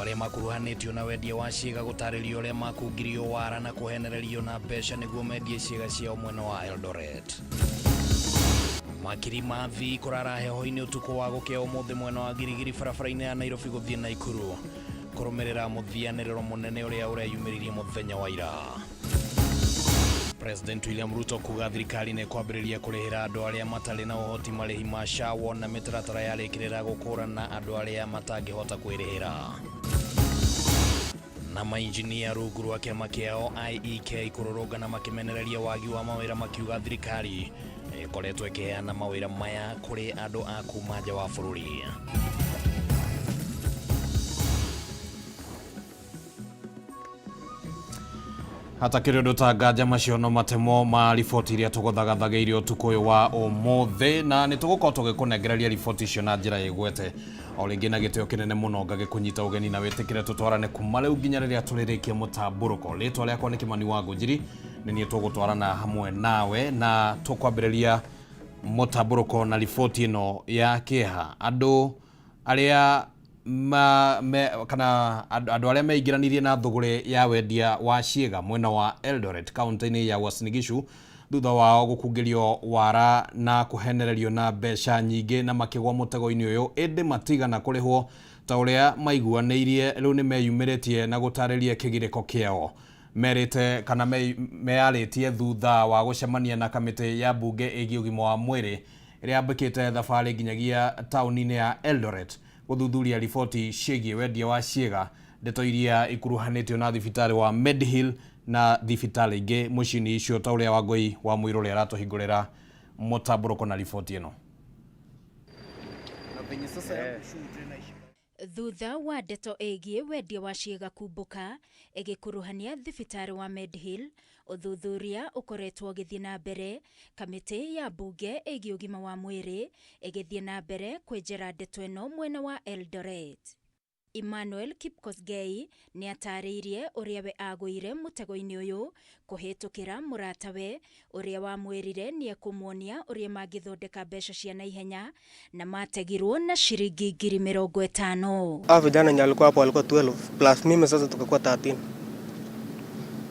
Andũ arĩa makuruhanĩtio na wendia wa ciĩga gũtarĩrio ũrĩa makungirio wara na kũhenererio na mbeca nĩguo mendie ciĩga ciao mwena wa Eldoret. Makiri ma athii kũrara heho-inĩ ũtukũ wa gũkĩa ũmũthĩ mwena wa Girigiri barabara-inĩ ya Nairobi gũthiĩ Naikuru kũrũmĩrĩra mũthianĩrĩro mũnene ũrĩa ũreyumĩririe mũthenya wa ira. President William Ruto kuga thirikari nĩ kwambĩrĩria kũrĩhĩra andũ arĩa matarĩ na ũhoti marĩhi ma SHA wona mĩtaratara yarĩkĩrĩra gũkũrana andũ arĩa matangĩhota kwĩrĩhĩra. Na mainjinia rungu rwa kĩama kĩao IEK kũrũrũngana makĩmenereria wagi wa mawĩra makiuga thirikari ĩkoretwo ĩkĩheana mawĩra maya kũrĩ andũ a kuma nja wa bũrũri. Hatakĩrĩ ũndũ ta nganja, macio no matemo ma riboti iria tũgũthagathagĩirie ũtukũ ũyũ wa ũmũthĩ, na nĩ tũgũkorwo tũgĩkũnengereria riboti icio na njĩra ĩgwete o rĩngĩ. Na gĩtĩo kĩnene mũno ngagĩkũnyita ũgeni na wĩtĩkĩre tũtwarane kuma rĩu nginya rĩrĩa tũrĩrĩkia mũtambũrũko. Rĩtwa rĩakwa nĩ Kĩmani wa Ngũnjiri, nĩ niĩ tũgũtwarana hamwe nawe, na tũkwambĩrĩria mũtambũrũko na riboti ĩno ya kĩeha. Andũ arĩa ma, me, kana andũ arĩa meingĩranirie na thũgũrĩ ya wendia wa ciĩga mwena wa Eldoret kaunti-inĩ ya Uasin Gishu thutha wao gũkungĩrio wara na kũhenererio na mbeca nyingĩ na makĩgwa mũtego-inĩ ũyũ, ĩndĩ matigana kũrĩhwo ta ũrĩa maiguanĩirie, rĩu nĩ meyumĩrĩtie na gũtarĩria kĩgirĩko kĩao. Merĩte kana meyarĩtie thutha wa gũcemania na kamĩtĩ ya mbunge ĩgiĩ ũgima wa mwĩrĩ ĩrĩa yambĩkĩte thabarĩ nginyagia taũni-inĩ ya Eldoret gũthuthuria riboti ciĩgiĩ wendia wa ciĩga, ndeto iria ikuruhanĩtio na thibitarĩ wa Medihill na thibitarĩ ingĩ mũciĩ-inĩ icio, ta ũrĩa Wangũi wa Mũirũrĩ aratũhingũrĩra mũtambũrũko na riboti ĩno. Thutha wa ndeto ĩgiĩ wendia wa ciĩga kumbũka ĩgĩkuruhania thibitarĩ wa Medhill, ũthuthuria ũkoretwo ũgĩthiĩ na mbere, kamĩtĩ ya mbunge ĩgiĩ ũgima wa mwĩrĩ ĩgĩthiĩ na mbere kwenjera ndeto ĩno mwena wa Eldoret. Emmanuel Kipkosgei nĩ atarĩirie ũrĩa we agũire mũtego-inĩ ũyũ kũhĩtũkĩra mũratawe ũrĩa wamwĩrire nĩ ekũmuonia ũrĩa mangĩthondeka mbeca cia naihenya na mategirwo na ciringi 50,000. Hao vijana wenye walikuwa hapo walikuwa 12 plus mimi, sasa tukakuwa 13.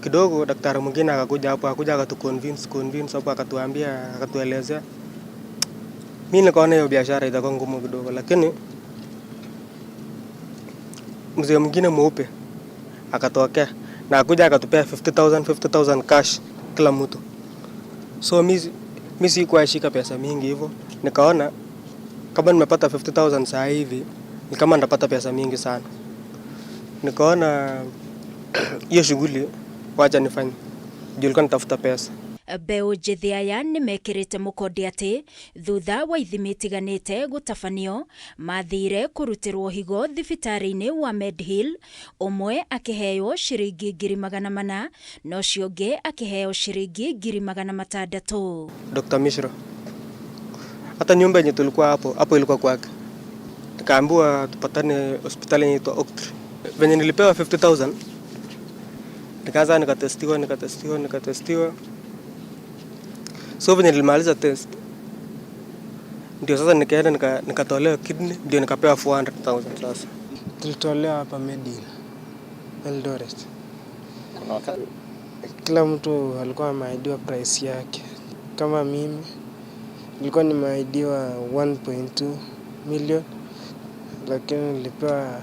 Kidogo daktari mwingine akakuja hapo, akakuja akatu convince convince hapo, akatuambia, akatuelezea. Mimi nikaona hiyo biashara itakuwa ngumu kidogo, lakini mzee mwingine mweupe akatokea na akuja akatupea 50,000 50,000 cash kila mtu. So mi sikuwa shika pesa mingi hivyo, nikaona kama nimepata 50,000 saa hivi ni kama ndapata pesa mingi sana. Nikaona hiyo shughuli wacha nifanye, juu nilikuwa natafuta pesa. Mbeũ njĩthĩ aya nĩ mekĩrĩte mũkonde atĩ thutha wa ithimi itiganĩte gũtabanio, mathire kũrutĩrwo higo thibitarĩ-inĩ wa Medhill, ũmwe akĩheo ciringi 400,000 na ũcio ũngĩ akĩheo ciringi 600,000. Dr. Mishra. Hata nyumba yenye tulikuwa hapo, hapo ilikuwa kwake. Nikaambiwa tupatane hospitali inaitwa Oaktree. Venye nilipewa 50,000, nikaanza nikatestiwa, nikatestiwa, nikatestiwa. So venye nilimaliza test ndio sasa nikaenda nikatolewa kidney, ndio nikapewa 400,000 sasa. Tulitolewa hapa Medihill, Eldoret. Kila mtu alikuwa ameahidiwa price yake. Kama mimi nilikuwa nimeahidiwa 1.2 million, lakini nilipewa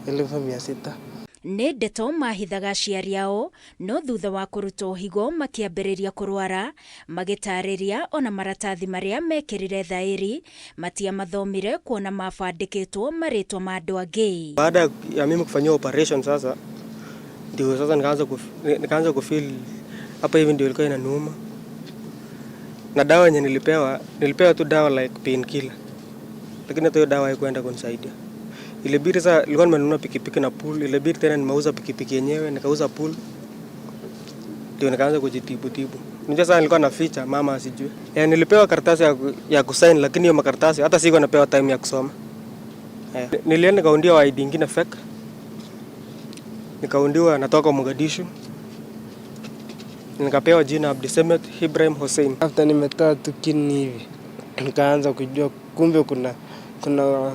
600,000. Nĩ ndeto mahithaga aciari ao, no thutha wa kũrutwo higo makĩambĩrĩria kũrwara, magĩtarĩria ona maratathi marĩa mekĩrire thaĩri matiamathomire kuona mabandĩkĩtwo marĩtwa ma andũ angĩ. Baada ya mimi kufanyiwa operation sasa ndio sasa nikaanza kufeel hapa hivi ndio ilikuwa inaniuma. Na dawa yenye nilipewa, nilipewa tu dawa like painkiller. Lakini hata hiyo dawa haikuenda kunisaidia. Ilibidi sasa, nilikuwa nimenunua pikipiki na pool, ilibidi tena nimeuza pikipiki yenyewe, nikauza pool. Ndio nikaanza kujitibu tibu. Unajua sasa nilikuwa naficha mama asijue. Nilipewa karatasi ya kusign, lakini hiyo makaratasi hata sikuwa napewa time ya kusoma. Nilienda nikaundiwa ID nyingine fake. Nikaundiwa natoka Mogadishu. Nikapewa jina Abdisamad Ibrahim Hussein. After nimetoa tu kidney hivi, nikaanza kujua kumbe kuna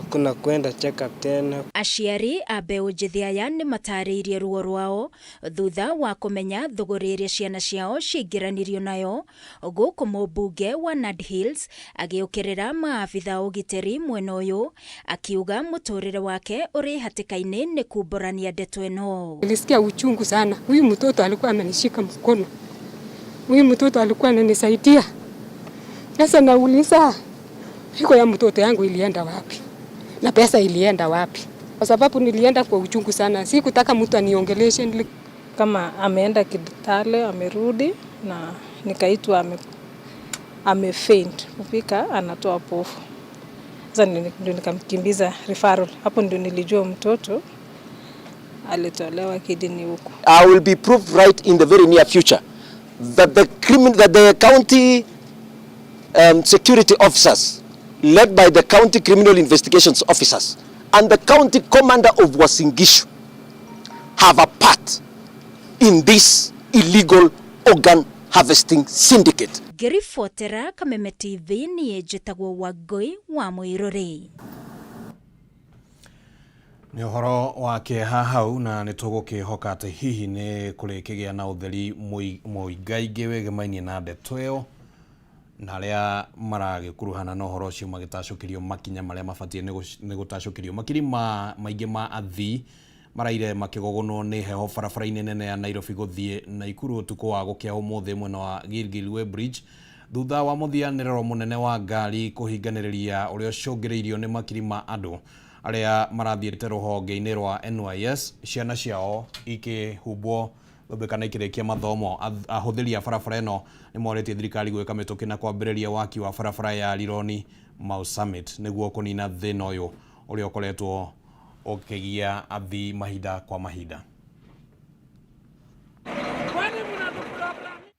Kuna kwenda check up tena. Aciari a mbeũ njĩthĩ aya nĩ matarĩirie ruo rwao thutha wa kũmenya thũgũrĩ ĩrĩa ciana ciao ciaingĩranirio nayo, gũkũ mũmbunge wa Nandi Hills agĩũkĩrĩra maabitha a ũgitĩri mwena ũyũ, akiuga mũtũrĩre wake ũrĩ hatĩka-inĩ nĩ kumbũrania ndeto ĩno. Nilisikia uchungu sana. Huyu mtoto alikuwa amenishika mkono, huyu mtoto alikuwa ananisaidia. Sasa nauliza, iko ya mtoto yangu ilienda wapi na pesa ilienda wapi? Kwa sababu nilienda kwa uchungu sana, sikutaka mtu aniongeleshe. Kama ameenda Kitale amerudi na nikaitwa ame faint, kufika anatoa pofu. Sasa ndio nikamkimbiza referral. Hapo ndio nilijua mtoto alitolewa kidney huko. I will be proved right in the very near future that the county security officers led by the county criminal investigations officers and the county commander of Uasin Gishu have a part in this illegal organ harvesting syndicate. Ngĩribotera Kameme TV, niĩ njĩtagwo Wangũi wa Mũirũrĩ. Nĩ ũhoro wa kĩeha hau, na nĩ tũgũkĩhoka atĩ hihi nĩ kũrĩkĩgĩa na ũtheri mũingaingĩ wĩgĩmainie na ndeto ĩyo, na arĩa maragĩkuruhana na ũhoro ũcio magĩtacũkĩrio makinya marĩa mabatiĩ nĩ gũtacũkĩrio. Makiri ma maingĩ ma athii maraire makĩgũgũnwo nĩ heho barabara-inĩ nene ya Nairobi gũthiĩ Naikuru ũtukũ wa gũkĩa ũmũthĩ mwena wa Gilgil Weighbridge, thutha wa mũthianĩrĩro mũnene wa ngari kũhinganĩrĩria ũrĩa ũcũngĩrĩirio nĩ makiri ma andũ arĩa marathiĩte rũhonge-inĩ rwa NYS ciana ciao ikĩhumbwo thũmbĩ kana ikĩrĩkia mathomo. Ahũthĩri a barabara ĩno nĩ morĩtie thirikari gwĩka mĩtũkĩ na kwambĩrĩria waki wa barabara ya Rironi Mau Summit nĩguo kũnina thĩna ũyũ ũrĩa ũkoretwo ũkĩgia athii mahinda kwa mahinda.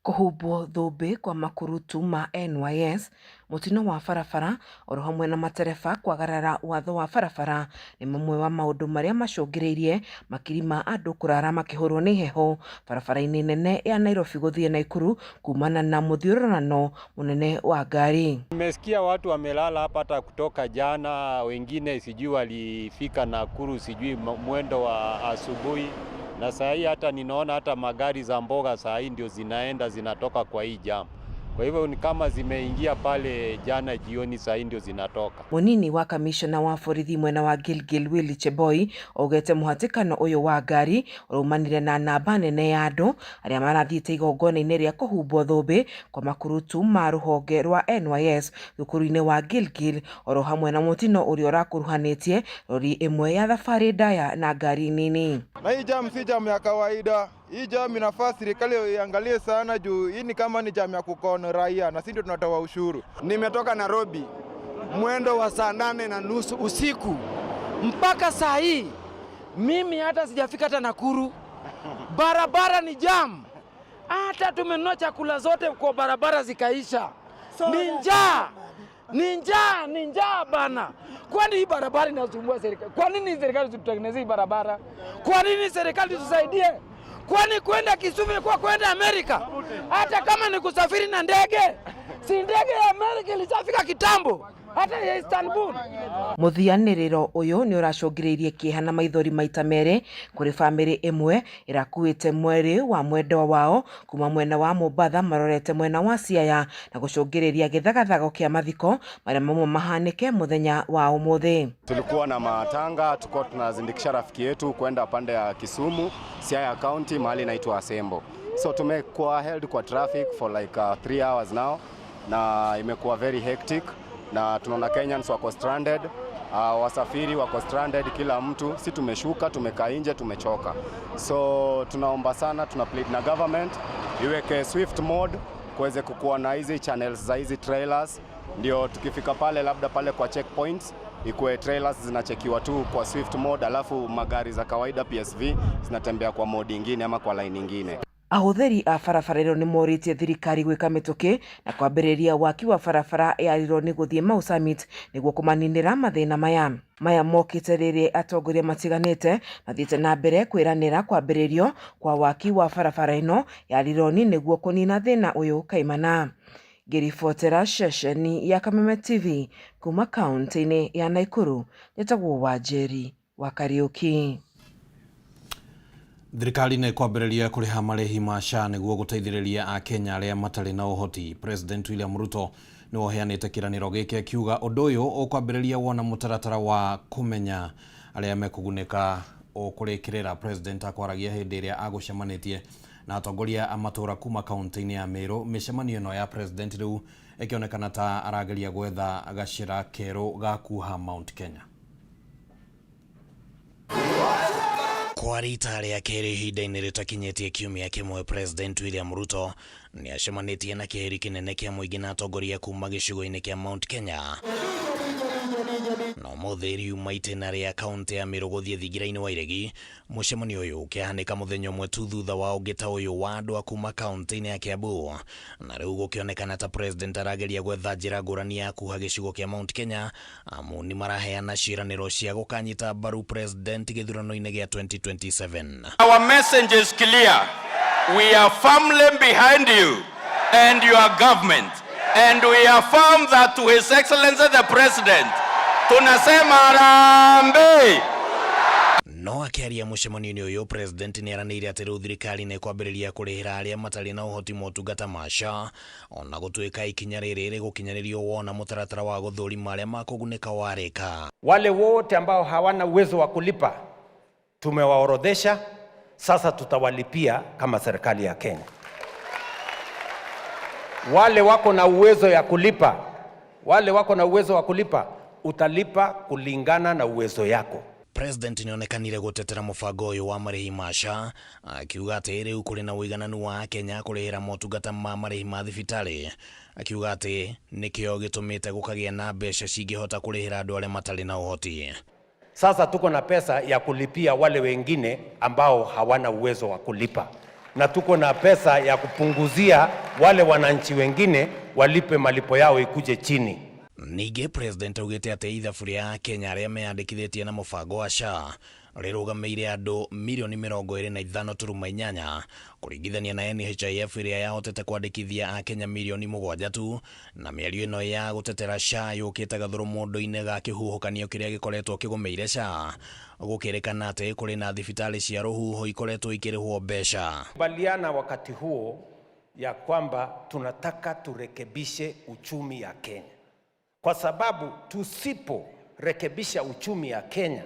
Kũhumbwo thũmbĩ kwa makurutu ma NYS, mũtino wa barabara oro hamwe na matereba kwagarara watho wa barabara nĩ mamwe wa maũndũ marĩa macũngĩrĩirie makiri ma andũ kũrara makĩhũrwo nĩ heho barabara-inĩ nene ya Nairobi gũthiĩ Naikuru kumana na mũthiũrũrano mũnene wa ngari. Nimesikia watu wamelala hapa hata kutoka jana, wengine sijui walifika Nakuru sijui mwendo wa asubuhi, na saa hii hata ninaona hata magari za mboga saa hii ndio zinaenda zinatoka kwa hii jam. Kwa hivyo ni kama zimeingia pale jana jioni, saa hii ndio zinatoka. Munini wa kamishona wa borithi mwena wa Gilgil Willy Cheboi augĩte mũhatĩkano ũyũ wa ngari ũraumanire na namba nene ya andũ arĩa marathiĩte igongona-inĩ rĩa kũhumbwo thũmbĩ kwa makurutu ma rũhonge rwa NYS thukuru-inĩ wa Gilgil oro hamwe na mũtino ũrĩa ũrakuruhanĩtie rori ĩmwe ya thabarĩ ndaya na ngari nini. Na hii jam si jam ya kawaida. Hii jam inafaa serikali iangalie sana juu hii ni kama ni jam ya kukona raia na sisi ndio tunatoa ushuru. Nimetoka Nairobi mwendo wa 8:30 usiku mpaka saa hii mimi hata sijafika hata Nakuru. Barabara ni jam, hata tumenunua chakula zote kwa barabara zikaisha. Ni njaa, ni njaa, ni njaa bana. Kwani hii barabara inasumbua serikali? Kwa nini serikali tutengeneze hii barabara? Kwa nini serikali tusaidie? Kwani kwenda Kisumu kwa kwenda Amerika, hata kama ni kusafiri na ndege, si ndege ya Amerika ilishafika kitambo, hata ya Istanbul. Mũthianĩrĩro ũyũ nĩ ũracũngĩrĩirie kĩeha na maithori maita merĩ kũrĩ bamĩrĩ ĩmwe ĩrakuĩte mwĩrĩ wa mwendwa wao kuma mwena wa Mombatha marorete mwena wa Siaya na gũcũngĩrĩria gĩthagathago kĩa mathiko marĩa mamwe mahanĩke mũthenya wa ũmũthĩ. Tulikuwa na matanga, tulikuwa tunazindikisha rafiki yetu kwenda pande ya Kisumu, Siaya County, mahali inaitwa Asembo. So tumekuwa held kwa traffic for like 3 hours now, na imekuwa very hectic, na tunaona Kenyans wako stranded, wasafiri wako stranded, kila mtu. Si tumeshuka, tumekaa nje, tumechoka. So tunaomba sana, tuna plead na government iweke swift mode kuweze kukuwa na hizi channels za hizi trailers, ndio tukifika pale labda pale kwa checkpoints ikuwe trailers zinachekiwa tu kwa swift mode, alafu magari za kawaida PSV zinatembea kwa mode ingine ama kwa line ingine. Ahũthĩri a barabara ĩno nĩ morĩtie thirikari gwĩka mĩtũkĩ na kwambĩrĩria waki wa barabara ya Rironi gũthiĩ Mau Summit nĩguo kũmaninĩra mathĩna maya. Maya mokĩte rĩrĩa atongoria matiganĩte mathiĩte na mbere kwĩranĩra kwambĩrĩrio kwa waki wa barabara ĩno ya Rironi nĩguo kũnina thĩna ũyũ kaimana. Ngĩribotera ceceni ya Kameme TV kuma kaunti-inĩ ya Nakuru, njĩtagwo Wanjeri wa Kariuki. Thirikari nĩ kwambĩrĩria kũrĩha marĩhi ma SHA nĩguo gũteithĩrĩria Akenya arĩa matarĩ na ũhoti. President William Ruto nĩwe ũheanĩte kĩranĩro gĩkĩ akiuga ũndũ ũyũ ũkwambĩrĩria wona mũtaratara wa kũmenya arĩa mekũgunĩka ũkũrĩkĩrĩra. President akwaragia hĩndĩ ĩrĩa agũcemanĩtie na atongoria a matũra kuma kaunti-inĩ ya Meru. Mĩcemanio ĩno ya President rĩu ĩkĩonekana ta arageria gwetha gacĩra kerũ ga kuha Mount Kenya. Kwa rita rĩa kerĩ ihinda-inĩ rĩtakinyĩtie kiumia kĩmwe, President William Ruto nĩ acemanĩtie na kĩhĩri kĩnene kĩa mũingĩ na atongoria kuma gĩcigo-inĩ kĩa Mount Kenya. Na ũmũthĩ riuma itĩna rĩa kaunti ya Meru gũthiĩ thingira-inĩ wa Iregi. Mũcemanio ũyũ ũkĩhanĩka mũthenya ũmwe tu thutha wa ũngĩ ta ũyũ wa andũ a kuma kaunti-inĩ ya Kiambu, na rĩu gũkĩonekana ta President arageria gwetha njĩra ngũrani ya kuha gĩcigo kĩa Mount Kenya, amu nĩ maraheana ciĩranĩro cia gũkanyita mbaru President gĩthurano-inĩ gĩa 2027. Our message is clear. We are firmly behind you and your government. And we affirm that to His Excellency the President, tunasema harambee. No akĩaria mũcemanio-inĩ ũyũ, President nĩ aranĩire atĩ rĩu thirikari nĩ ĩkwambĩrĩria kũrĩhĩra arĩa matarĩ na ũhoti motungata ma SHA, ona gũtuĩka ikinya rĩrĩ rĩgũkinyanĩrio wona mũtaratara wa gũthũrima arĩa makũgunĩka warĩka. Wale wote ambao hawana uwezo wa kulipa tumewaorodhesha, sasa tutawalipia kama serikali ya Kenya. Wale wako na uwezo ya kulipa, wale wako na uwezo wa kulipa, utalipa kulingana na uwezo yako. President nĩonekanire gũtetera mũbango ũyũ wa marĩhi ma SHA, akiuga atĩ rĩu kũrĩ na ũigananu wa Akenya kũrĩhĩra motungata ma marĩhi ma thibitarĩ, akiuga atĩ nĩkĩo gĩtũmĩte gũkagĩa na mbeca cingĩhota kũrĩhĩra andũ arĩa matarĩ na ũhoti. Sasa tuko na pesa ya kulipia wale wengine ambao hawana uwezo wa kulipa, na tuko na pesa ya kupunguzia wale wananchi wengine walipe malipo yao ikuje chini. Ningĩ President augĩte atĩ ithabu rĩa Akenya arĩa meyandĩkithĩtie na mũbango wa SHA rĩrũgamĩire andũ milioni 25.8 kũringithania na NHIF ĩrĩa yahotete kwandĩkithia Akenya milioni 7 tu, na mĩario ĩno ya gũtetera SHA yũkĩte gathũrũ mũndũ-inĩ ga kĩhuhũkanio kĩrĩa gĩkoretwo kĩgũmĩire SHA, gũkĩrĩkana atĩ kũrĩ na thibitarĩ cia rũhuho ikoretwo ikĩrĩhwo mbeca. Kubaliana wakati huo ya kwamba tunataka turekebishe uchumi ya Kenya, kwa sababu tusiporekebisha uchumi ya Kenya,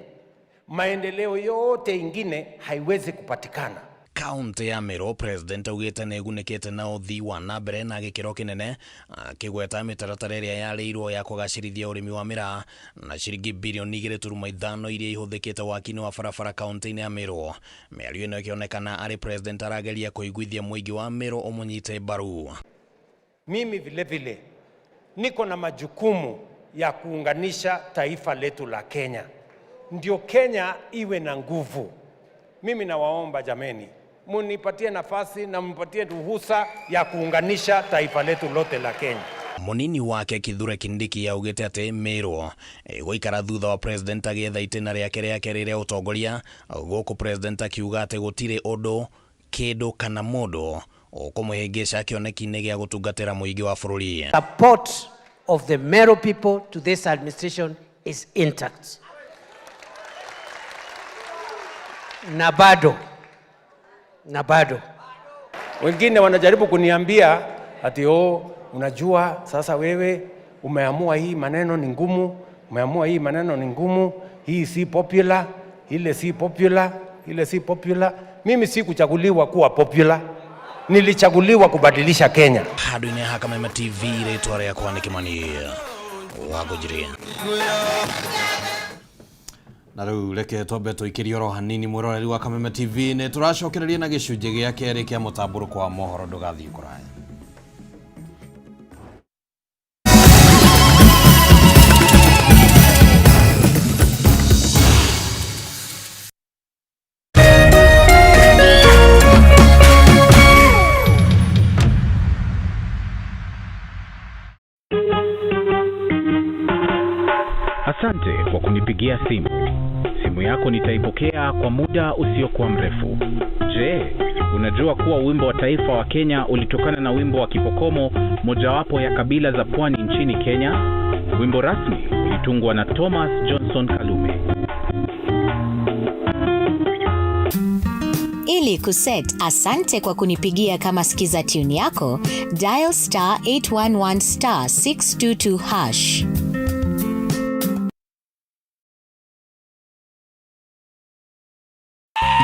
maendeleo yote ingine haiwezi kupatikana. Kaunti ya Meru, President augĩte nĩ ĩgunĩkĩte na ũthii wa na mbere na gĩkĩro kĩnene, akĩgweta mĩtaratara ĩrĩa yarĩirwo ya kũgacĩrithia ũrĩmi wa mĩraa na ciringi birioni 2.5 iria ihũthĩkĩte waki-inĩ wa barabara kaunti-inĩ ya Meru. Mĩario ĩno ĩkĩonekana arĩ President arageria kũiguithia mũingĩ wa Meru ũmũnyite mbaru. Mimi vile vile niko na majukumu ya kuunganisha taifa letu la Kenya, ndio Kenya iwe na nguvu. Mimi nawaomba jameni, munipatie nafasi na mpatie ruhusa ya kuunganisha taifa letu lote la Kenya. Munini wake Kithure Kindiki augĩte atĩ Meru ĩgũikara thutha wa President agĩetha itĩna rĩake rĩa kerĩ rĩa ũtongoria, gũkũ President akiuga atĩ gũtirĩ ũndũ, kĩndũ kana mũndũ ũkũmũhĩngĩca kĩoneki-inĩ gĩa gũtungatĩra mũingĩ wa bũrũri. Support of the Meru people to this administration is intact. Na bado, na bado. Wengine wanajaribu kuniambia ati oh, unajua sasa wewe umeamua hii maneno ni ngumu, umeamua hii maneno ni ngumu, hii si popular, ile si popular, ile si popular. Mimi si kuchaguliwa kuwa popular, nilichaguliwa kubadilisha Kenya. Handũ-inĩ ha Kameme TV, rĩtwa rĩakwa nĩ Kĩmani wa Ngũnjiri. Na rĩu reke twambe tũikĩrie oro hanini mwĩroreri wa Kameme TV, nĩ tũracokereria na gĩcunjĩ gĩa kerĩ kĩa mũtambũrũko wa mohoro, ndũgathiĩ kũraya. Asante kwa kunipigia simu. Simu yako nitaipokea kwa muda usiokuwa mrefu. Je, Unajua kuwa wimbo wa taifa wa Kenya ulitokana na wimbo wa Kipokomo, mojawapo ya kabila za pwani nchini Kenya? Wimbo rasmi ulitungwa na Thomas Johnson Kalume. Ili kuset asante kwa kunipigia kama skiza tune yako, dial star 811 star 622 hash.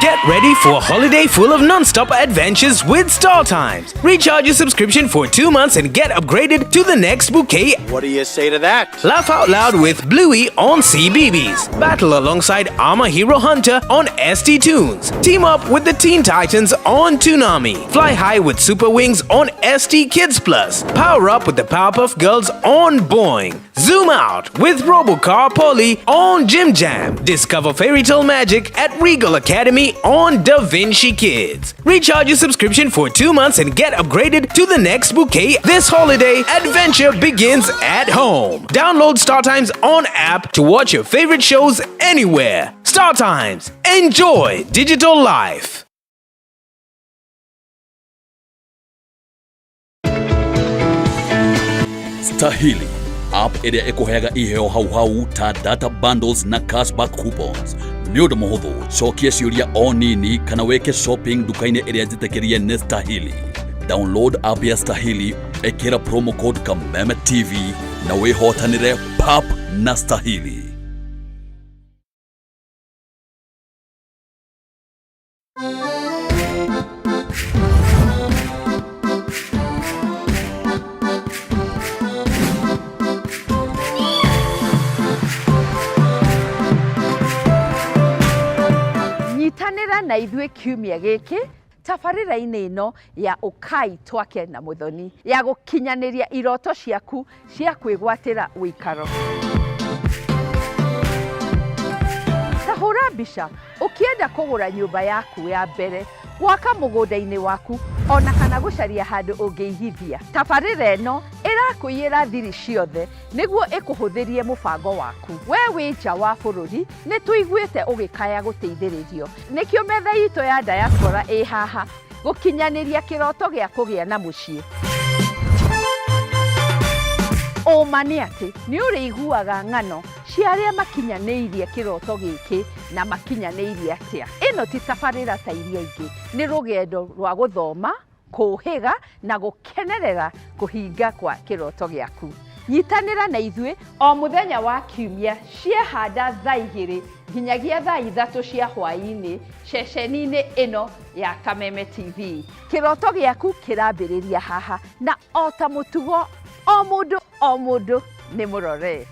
Get ready for a holiday full of non-stop adventures with StarTimes. Recharge your subscription for 2 months and get upgraded to the next bouquet. What do you say to that? Laugh out loud with Bluey on CBeebies. Battle alongside Armor Hero Hunter on ST Tunes. Team up with the Teen Titans on Toonami. Fly high with Super Wings on ST Kids Plus. Power up with the Powerpuff Girls on Boing. Zoom out with Robocar Polly on Jim Jam. Discover fairy tale magic at Regal Academy on Da Vinci Kids. Recharge your subscription for 2 months and get upgraded to the next bouquet this holiday. Adventure begins at home. Download StarTimes on app to watch your favorite shows anywhere. StarTimes. Enjoy digital life. Stahili app ĩrĩa ĩkũheaga iheo hau hau ta data bundles na cashback coupons. Nĩ ũndũ mũhũthũ, cokia ciũria o nini kana wĩke shopping nduka-inĩ ĩrĩa njĩtĩkĩrie nĩ Stahili. Download app ya Stahili, ĩkĩra promo code Kameme TV na wĩhotanĩre pap na Stahili. Nyitanĩra na ithuĩ kiumia gĩkĩ tabarĩra-inĩ ĩno ya Ũkai Twake na Mũthoni ya gũkinyanĩria iroto ciaku cia kwĩgwatĩra ũikaro. Ta hũra mbica ũkĩenda kũgũra nyũmba yaku ya mbere, gwaka mũgũnda-inĩ waku ona kana gũcaria handũ ũngĩigithia. Tabarĩra ĩno ĩrakũiyĩra thiri ciothe nĩguo ĩkũhũthĩrie mũbango waku. We wĩ nja wa bũrũri nĩ tũiguĩte ũgĩkaya gũteithĩrĩrio, nĩkĩo metha itũ ya diaspora ĩ haha gũkinyanĩria kĩroto gĩa kũgĩa na mũciĩ. Ũma nĩ atĩ nĩ ũrĩiguaga ng'ano cia arĩa makinyanĩirie kĩroto gĩkĩ na makinyanĩirie atĩa. Ĩno ti tabarĩra ta iria ingĩ, nĩ rũgendo rwa gũthoma, kũũhĩga na gũkenerera kũhinga kwa kĩroto gĩaku. Nyitanĩra na ithuĩ o mũthenya wa kiumia ciehanda thaa 2 nginyagia thaa 3 cia hwaĩ-inĩ ceceni-inĩ ĩno ya Kameme TV. Kĩroto gĩaku kĩrambĩrĩria haha na o ta mũtugo o mũndũ nĩ mũrore.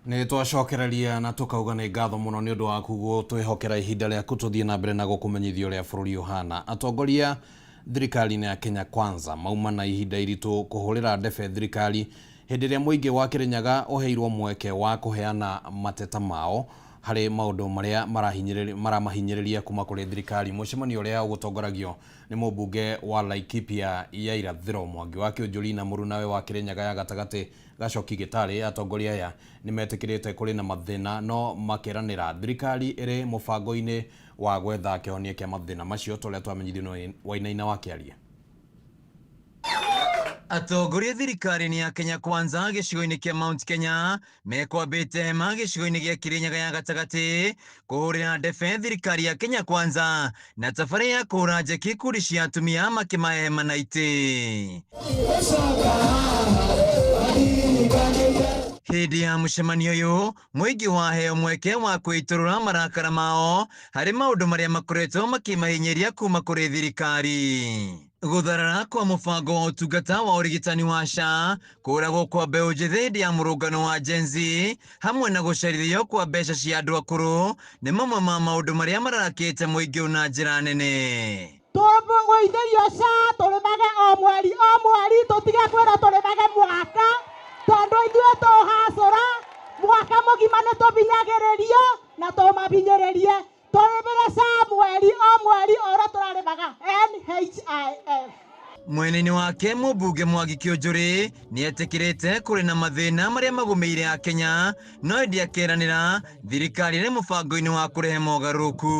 Nä twacokereria na tũkauga nĩ ngatho mũno nĩ ũndũ waku gũtwĩhokera ihinda rĩaku tũthiĩ na mbere na gũkũmenyithia ũrĩa bũrũri ũhana. Atongoria thirikari-inĩ ya Kenya Kwanza mauma na ihinda iritũ kũhũrĩra ndebe thirikari hĩndĩ ĩrĩa mũingĩ wa Kĩrĩnyaga ũheirwo mweke wa kũheana mateta mao harĩ maũndũ marĩa maramahinyĩrĩria kuma kũrĩ thirikari. Mũcemanio ũrĩa ũgũtongoragio nĩ mũmbunge wa Laikipia ya Irathĩro Mwangi wa Kĩũnjũri na mũrunawe wa Kĩrĩnyaga ya gatagatĩ Gacoki Gĩtarĩ. Atongoria aya nĩ metĩkĩrĩte kũrĩ na mathĩna no makeranĩra thirikari ĩrĩ mũbango-inĩ wa gwetha kĩhonia kĩa mathĩna macio tũrĩa twamenyithio nĩ Wainaina wa Kĩaria. Atongoria thirikari-inĩ ya Kenya Kwanza gĩcigo-inĩ kĩa Mount Kenya mekwambĩte hema gĩcigo-inĩ gĩa Kĩrĩnyaga ya gatagatĩ kũhũrĩra ndebe thirikari ya Kenya Kwanza na tabarĩra ya kũhũra njeki ikundi cia atumia makĩmahe hema na itĩ. Hĩndĩ ya mũcemanio ũyũ mũingĩ waheo mweke wa kwĩitũrũra marakara mao harĩ maũndũ marĩa makoretwo makĩmahinyĩria kuma kũrĩ thirikari. Gũtharara kwa mũbango wa ũtungata wa ũrigitani wa SHA, kũragwo kwa mbeũ njĩthĩ hĩndĩ ya mũrũngano wa Gen Z, hamwe na gũcerithio kwa mbeca cia andũ akũrũ nĩ mamwe ma maũndũ marĩa mararakĩte mũingĩ na njĩra nene. Tũrĩ Tũgũithĩrio SHA tũrĩmage o mweri o mweri, tũtige kwĩrwo tũrĩmage mwaka, tondũ ithuĩ tũhacũra mwaka mũgima nĩ tũbinyagĩrĩrio na tũmabinyĩrĩrie. Tũrĩmĩre SHA mweri o mweri o ũrĩa tũrarĩmaga NHIF. Mwena-inĩ wake mũmbunge Mwangi Kĩũnjũrĩ nĩ etĩkĩrĩte kũrĩ na mathĩna marĩa magũmĩire akenya, no ĩndĩ akeranĩra thirikari ĩrĩ mũbango-inĩ wa kũrehe mogarũrũku.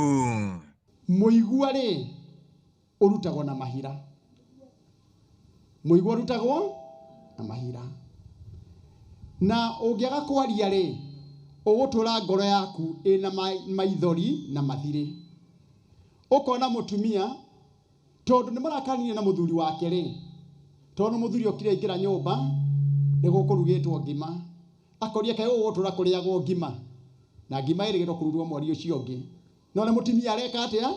Mũigua rĩ ũrutagwo na mahira, mũigua ũrutagwo na mahira, na ũngĩaga kwaria rĩ ũgũtũra ngoro yaku ĩna maithori na mathirĩ. Ũkona mũtumia tondũ nĩ marakarire na mũthuri wake rĩ, tondũ mũthuri okire aingĩra nyũmba nĩ gũkũrugĩtwo ngima, akoria kaĩ ũgũtũra kũrĩagwo ngima, na ngima ĩrĩgĩrĩrwo kũrugwo mweri ũcio ũngĩ, no nĩ mũtumia areka atĩa?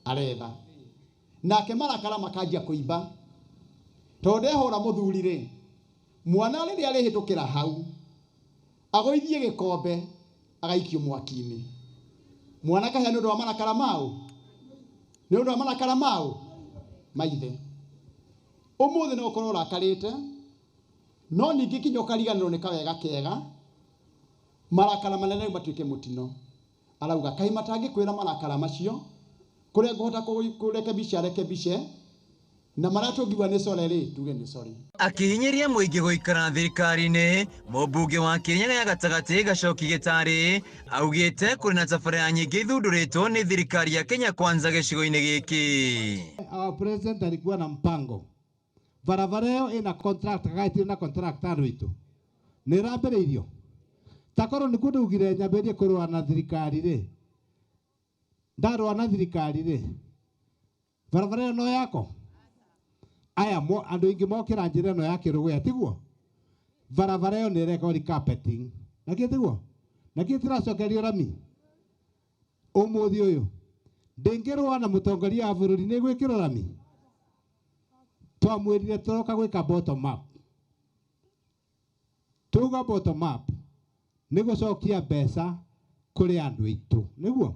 Aretha. Nake marakara makanjia kũimba, tondũ ndehũra mũthuri rĩ, mwana rĩrĩa arĩhĩtũkĩra hau agũithie gĩkombe agaikio mwaki-inĩ, mwana kahĩa nĩ ũndũ wa marakara mau, nĩ ũndũ wa marakara mau maithe. Ũmũthĩ no ũkorwo ũrakarĩte, no ningĩ kinya ũkariganĩrwo nĩ kawega kega, marakara manene rĩu matuĩke mũtino. Arauga kaĩ matangĩkwĩra marakara macio, kũrĩa ngũhota kũrekebisha rekebishe, na marĩa tũngiuga nĩ sorry rĩ, tuge nĩ sorry. Akĩhinyĩria mũingĩ gũikara thirikari-inĩ, mũmbunge wa Kĩrĩnyaga ya gatagatĩ Gacoki Gĩtarĩ augĩte kũrĩ na tabarĩra nyingĩ ithundũrĩtwo nĩ thirikari ya Kenya Kwanza gĩcigo-inĩ gĩkĩ. Our president alikuwa na mpango, barabara ĩyo ĩna contract gaitire na contract andũ aitũ nĩ ĩrambĩrĩirio, takorwo nĩkuo ndaugire nyambĩrĩrie kũrũa na thirikari rĩ, ndarũa na thirikari rĩ, barabara ĩyo no yako aya andũ aingĩ mokĩra njĩra ĩno ya Kĩrũgũya, tiguo? Barabara ĩyo nĩ ĩrekwo recarpeting, na kĩ tiguo? Na kĩ tũracokerio rami ũmũthĩ ũyũ, ndĩngĩrũa na mũtongoria wa bũrũri nĩ gwĩkĩrwo rami. Twamwĩrire tũroka gwĩka bottom up, tuga bottom up nĩ gũcokia mbeca kũrĩ andũ aitũ, nĩguo?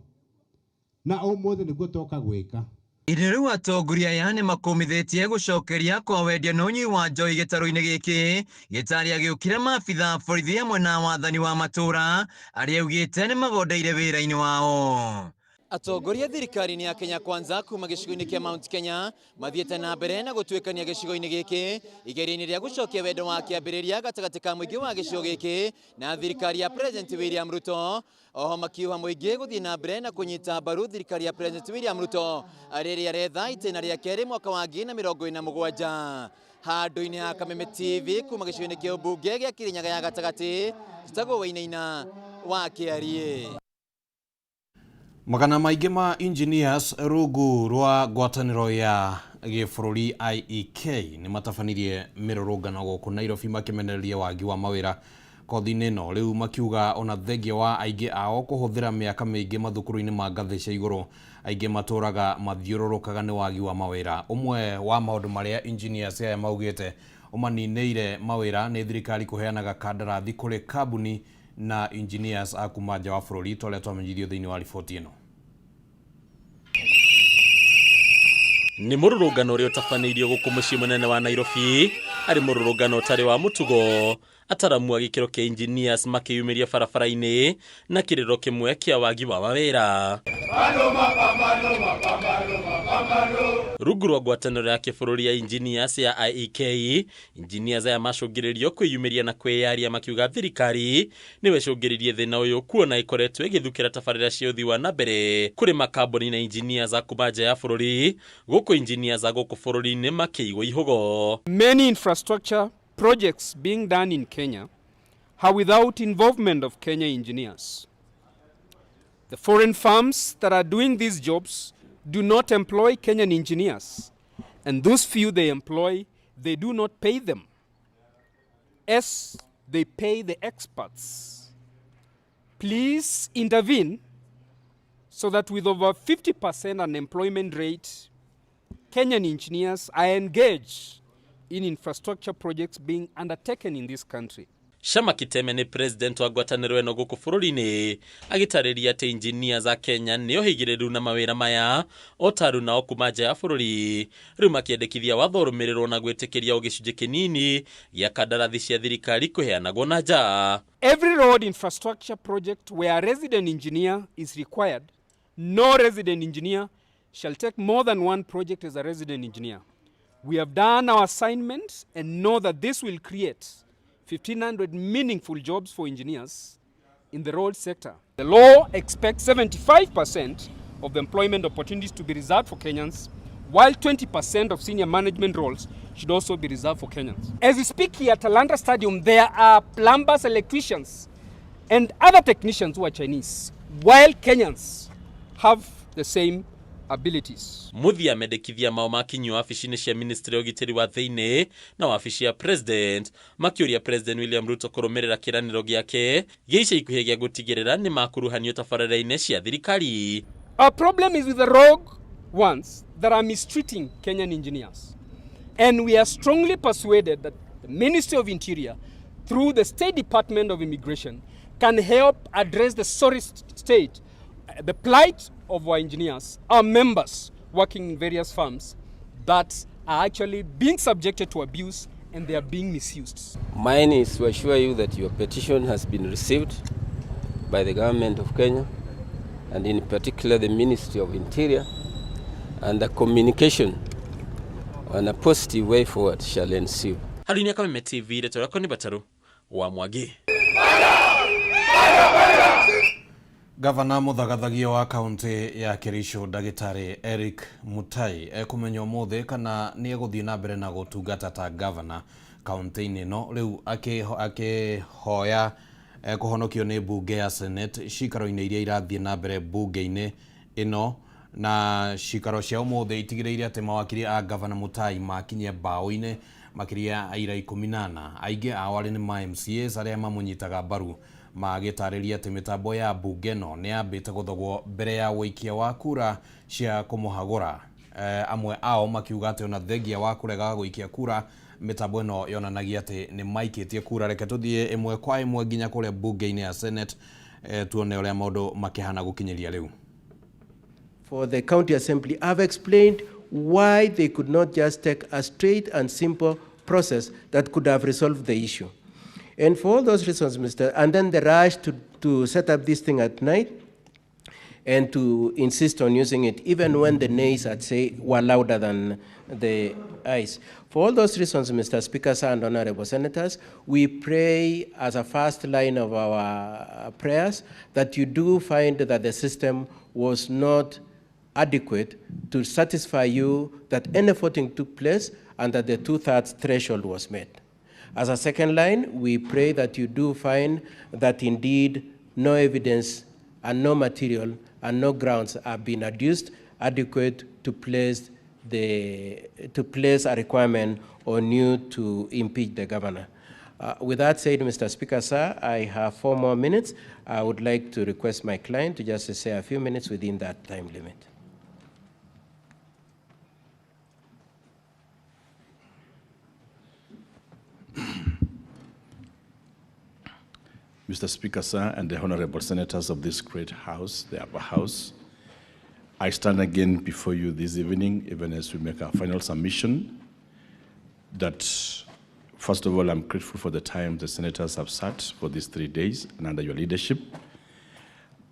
Na ũmũthĩ nĩguo twoka gwĩka. Ĩndĩ rĩu atongoria aya nĩ makũmithĩtie gũcokeria kwa wendia na ũnyui wa njohi gĩtarũ-inĩ gĩkĩ. Gĩtarĩ agĩũkĩra maabitha a borithi hamwe na wathani wa matũra arĩa augĩte nĩ magondeire wĩra-inĩ wao. Atongoria thirikari-inĩ ya Kenya Kwanza kuma gĩcigo-inĩ kĩa Mount Kenya mathiĩte na mbere na gũtuĩkania gĩcigo-inĩ gĩkĩ igeria-inĩ rĩa gũcokia wendo wa kĩambĩrĩria gatagatĩ ka mũingĩ wa gĩcigo gĩkĩ na thirikari ya President William Ruto. Oho makiuga mũingĩ gũthiĩ na mbere na kũnyita mbaru thirikari ya President William Ruto rĩrĩa aretha itĩna rĩa kerĩ mwaka wa 2027. Handũ-inĩ ha Kameme TV kuma gĩcigo-inĩ kĩa ũmbunge gĩa Kĩrĩnyaga ya gatagatĩ, njĩtagwo Wainaina wa Kĩariĩ. Magana maingĩ ma engineers rungu rwa ngwatanĩro ya gĩbũrũri IEK nĩ matabanirie mĩrũrũngano gũkũ Nairobi makĩmenereria wagi wa mawĩra kothi-inĩ ĩno, rĩu makiuga ona thengia wa aingĩ ao kũhũthĩra mĩaka mĩingĩ mathukuru-inĩ ma ngathĩ cia igũrũ, aingĩ matũraga mathiũrũrũkaga nĩ wagi wa mawĩra. Ũmwe wa maũndũ marĩa engineers aya maugĩte ũmaninĩire mawĩra nĩ thirikari kũheanaga kandarathi kũrĩ kambuni na engineers a kuma nja wa bũrũri, ta ũrĩa twamenyithio thĩinĩ wa riboti ĩno. Nĩ mũrũrũngano ũrĩa ũtabanĩirio gũkũ mũciĩ mũnene wa Nairobi, arĩ mũrũrũngano ũtarĩ wa mũtugo, ataramu a gĩkĩro kĩa engineers makĩyumĩria barabara-inĩ na kĩrĩro kĩmwe kĩa wagi wa mawĩra. Rungu rwa ngwatanĩro ya kĩbũrũri ya engineers ya IEK, engineers aya macũngĩrĩrio kwĩyumĩria na kwĩyaria makiuga thirikari nĩwe ĩcũngĩrĩirie thĩna ũyũ, kuona ĩkoretwo ĩgĩthukĩra tabarĩra cia ũthii wa na mbere kũrĩ makambuni na engineers a kuma nja ya bũrũri, gũkũ engineers a gũkũ bũrũri-inĩ makĩigwo ihũgo. Many infrastructure projects being done in Kenya are without involvement of Kenya engineers. The foreign firms that are doing these jobs do not employ Kenyan engineers, and those few they employ, they do not pay them as they pay the experts. Please intervene so that with over 50% unemployment rate, Kenyan engineers are engaged in infrastructure projects being undertaken in this country. Shama Kiteme nĩ president wa ngwatanĩro ĩno gũkũ bũrũri-inĩ agĩtarĩria atĩ engineers a Kenya nĩo higĩrĩru na mawĩra maya o ta arunao kuma nja ya bũrũri rĩu makĩendekithia watho ũrũmĩrĩrwo na gwĩtĩkĩria o gĩcunjĩ kĩnini gĩa kandarathi cia thirikari kũheanagwo na nja. Every road infrastructure project where a resident engineer is required, no resident engineer shall take more than one project as a resident engineer. We have done our assignment and know that this will create 1,500 meaningful jobs for engineers in the road sector. The law expects 75% of the employment opportunities to be reserved for Kenyans, while 20% of senior management roles should also be reserved for Kenyans. As we speak here at Talanta Stadium, there are plumbers, electricians, and other technicians who are Chinese, while Kenyans have the same abilities. Muthia mendekithia mao makinyio wabici-inĩ cia ministry ya ũgitĩri wa thĩinĩ na wabici ya president makĩũria President William Ruto kũrũmĩrĩra kĩranĩro gĩake gĩa ica ikuhĩ gĩa gũtigĩrĩra nĩ makuruhanio tabarĩra-inĩ cia thirikari. Our problem is with the rogue ones that are mistreating Kenyan engineers. And we are strongly persuaded that the Ministry of Interior, through the State Department of Immigration, can help address the sorry state, the plight of our engineers, our members working in various firms that are actually being subjected to abuse and they are being misused. Mine is to assure you that your petition has been received by the government of Kenya, and in particular the Ministry of Interior, and the communication on a positive way forward shall ensue. Harũni Kameme TV, rĩtwa rĩakwa nĩ Bataru wa Mwangi. Gavana muthagathagia wa kaunti ya Kericho Ndagĩtarĩ Eric Mutai ekumenya ũmũthĩ kana nĩ egũthiĩ na mbere na gũtungata ta gavana kaunti-inĩ ĩno rĩu akĩhoya kũhonokio nĩ mbunge ya Senate cikaro-inĩ iria irathiĩ na mbere mbunge-inĩ ĩno na cikaro cia ũmũthĩ itigĩrĩire atĩ mawakiri a gavana Mutai makinyie mbaũ-inĩ makĩria aira 14 aingĩ ao arĩ nĩ ma MCAs arĩa mamũnyitaga mbaru magĩtarĩria atĩ mĩtambo ya mbunge ĩno nĩ yambĩte gũthogwo mbere ya ũikia wa kura cia kũmũhagũra. Amwe ao makiuga atĩ ona thengia wa kũrega gũikia kura mĩtambo ĩno yonanagia atĩ nĩ maikĩtie kura. Reke tũthiĩ ĩmwe kwa ĩmwe nginya kũrĩa mbunge-inĩ ya Senate tuone ũrĩa maũndũ makĩhana gũkinyĩria rĩu. For the county assembly, I've explained why they could not just take a straight and simple process that could have resolved the issue. And for all those reasons, Mr. And then the rush to set up this thing at night and to insist on using it, even when the nays, I'd say, were louder than the ayes. For all those reasons, Mr. Speaker, sir, and honorable senators, we pray as a first line of our prayers that you do find that the system was not adequate to satisfy you that any voting took place and that the 2/3 threshold was met. As a second line, we pray that you do find that indeed no evidence and no material and no grounds have been adduced adequate to place a requirement on you to impeach the governor. With that said, Mr. Speaker, sir, I have 4 more minutes. I would like to request my client to just say a few minutes within that time limit. Mr. Speaker, sir, and the honorable senators of this great house, the upper house, I stand again before you this evening, even as we make our final submission, that first of all, I'm grateful for the time the senators have sat for these 3 days and under your leadership,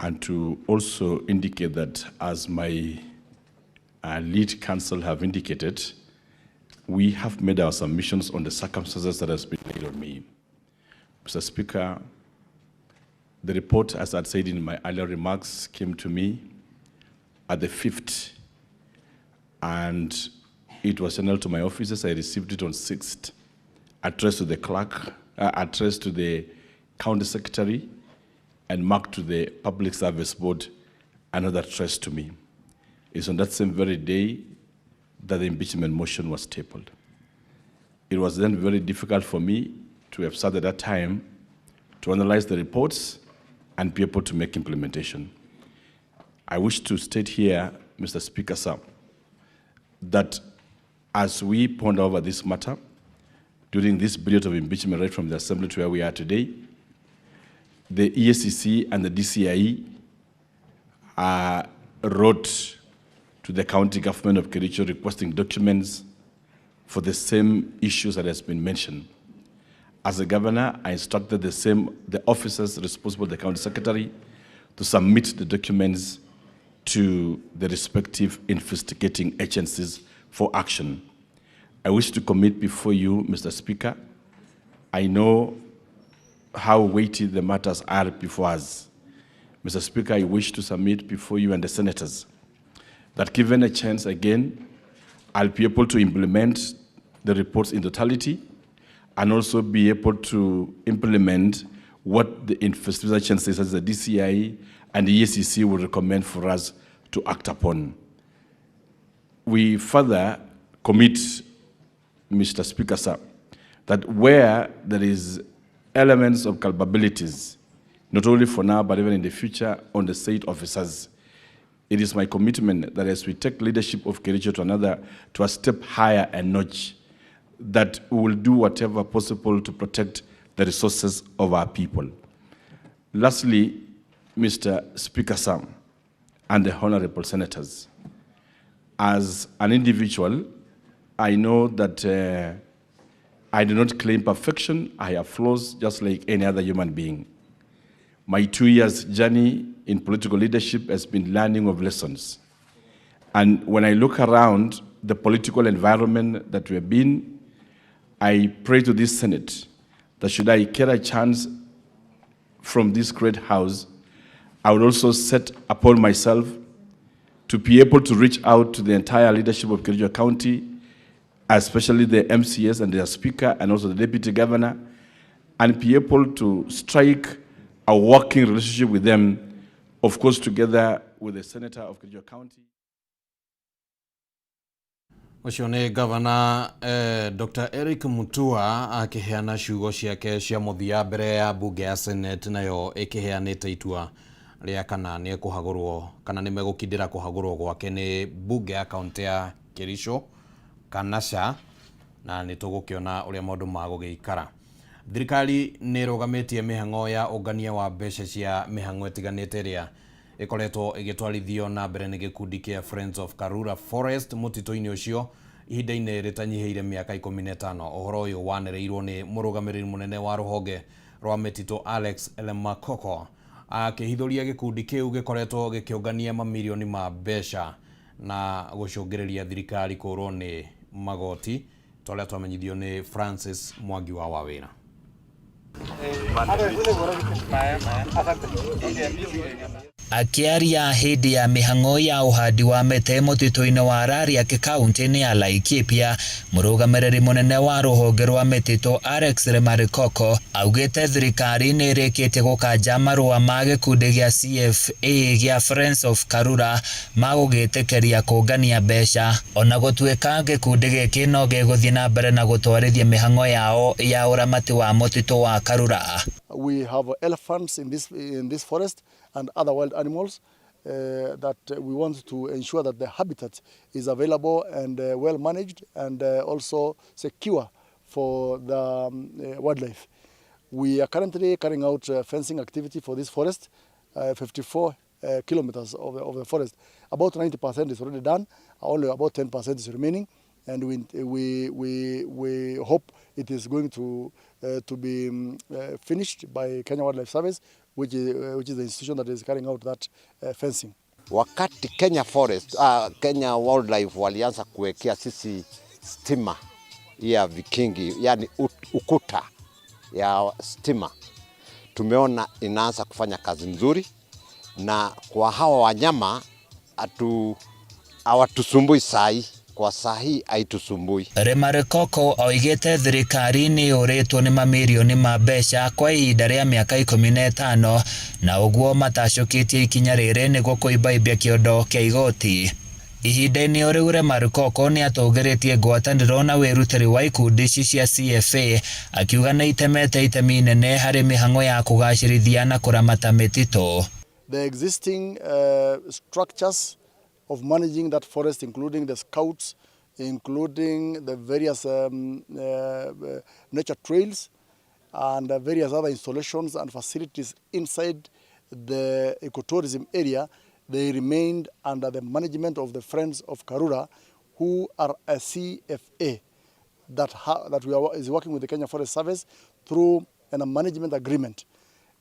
and to also indicate that as my lead counsel have indicated, we have made our submissions on the circumstances that has been laid on me. Mr. Speaker, the report, as I said in my earlier remarks, came to me at the 5th, and it was channeled to my offices. I received it on 6th, addressed to the clerk, addressed to the county secretary, and marked to the Public Service Board, another address to me. It's on that same very day that the impeachment motion was tabled. It was then very difficult for me to have sat at that time to analyze the reports and be able to make implementation. I wish to state here, Mr. Speaker, sir, that as we ponder over this matter, during this period of impeachment, right from the assembly to where we are today, the EACC and the DCIE wrote to the county government of Kericho requesting documents for the same issues that has been mentioned. As a governor, I instructed the officers responsible, the county secretary, to submit the documents to the respective investigating agencies for action. I wish to commit before you, Mr. Speaker, I know how weighty the matters are before us. Mr. Speaker, I wish to submit before you and the senators that given a chance again, I'll be able to implement the reports in totality and also be able to implement what the investigative agencies as the DCI and the EACC will recommend for us to act upon. We further commit, Mr. Speaker, sir, that where there is elements of culpabilities, not only for now, but even in the future, on the state officers, it is my commitment that as we take leadership of Kericho to a step higher and notch, that we will do whatever possible to protect the resources of our people. Lastly, Mr. Speaker, sir, and the honorable senators, as an individual, I know that I do not claim perfection. I have flaws just like any other human being. My 2 years journey in political leadership has been learning of lessons. And when I look around the political environment that we have been, I pray to this Senate that should I get a chance from this great house, I would also set upon myself to be able to reach out to the entire leadership of Kericho County, especially the MCS and their speaker and also the deputy governor, and be able to strike a working relationship with them, of course, together with the senator of Kericho County. Ũcio nĩ gavana Dr. Eric Mutua akĩheana ciugo ciake cia mũthia mbere ya mbunge ya Senate, nayo ĩkĩheanĩte itua rĩa kana nĩ ekũhagũrwo kana nĩ megũkindĩra kũhagũrwo gwake nĩ mbunge ya kaunti ya Kericho kana ca, na nĩ tũgũkĩona ũrĩa maũndũ magũgĩikara. Thirikari nĩ ĩrũgamĩtie mĩhang'o ya ũngania wa mbeca cia mĩhang'o ĩtiganĩte ĩrĩa ĩkoretwo ĩgĩtwarithio na mbere nĩ gĩkundi kĩa Friends of Karura Forest mũtitũ-inĩ ũcio ihinda-inĩ rĩtanyihĩire mĩaka 15. Ũhoro ũyũ wanĩrĩirwo nĩ mũrũgamĩrĩri mũnene wa rũhonge rwa mĩtitũ Alex Lemakoko akĩhithũria gĩkundi kĩu gĩkoretwo gĩkĩũngania mamirioni ma mbeca na gũcũngĩrĩria thirikari kũrwo nĩ magoti, ta ũrĩa twamenyithio nĩ Francis Mwangi wa Wawĩra. Akĩaria hĩndĩ ya mĩhang'o ya ũhandi wa mĩtĩ mũtitũ-inĩ wa Rariak kaunti-inĩ ya Laikipia, mũrũgamĩrĩri mũnene wa rũhonge rwa mĩtitũ Alex Lemarikoko augĩte thirikari nĩ ĩrĩkĩtie gũkanja marũa ma gĩkundi gĩa CFA gĩa Friends of Karura ma gũgĩtĩkĩria kũngania mbeca, ona gũtuĩka gĩkundi gĩkĩ no gĩgũthiĩ na mbere na gũtwarithia mĩhang'o yao ya ũramati wa mũtitũ wa Karura. We have elephants in this forest and other wild animals that we want to ensure that the habitat is available and well managed and also secure for the wildlife. We are currently carrying out fencing activity for this forest, 54 kilometers of the forest. About 90% is already done, only about 10% is remaining, and we hope it is going to be finished by Kenya Wildlife Service, which is the institution that is carrying out that fencing. Wakati Kenya Forest, Kenya Wildlife walianza kuwekea sisi stima ya vikingi, yani ukuta ya stima, tumeona inaanza kufanya kazi nzuri, na kwa hawa wanyama hawatusumbui sai. Kwa sahi haitusumbui. Lemarikoko oigĩte thirikari nĩ yũrĩtwo nĩ mamirioni ma mbeca kwa ihinda rĩa mĩaka 15 na ũguo matacũkĩtie ikinya rĩrĩ nĩguo kũimbaimbia kĩondo kĩa igoti. Ihinda-inĩ o rĩu Lemarikoko nĩ atũgĩrĩtie ngwatanĩro na wĩrutĩri wa ikundi ici cia CFA akiuga nĩ itemete itemi inene harĩ mĩhang'o ya kũgacĩrithia na kũramata mĩtitũ. The existing structures of managing that forest, including the scouts, including the various nature trails and various other installations and facilities inside the ecotourism area, they remained under the management of the Friends of Karura, who are a CFA that is working with the Kenya Forest Service through a management agreement.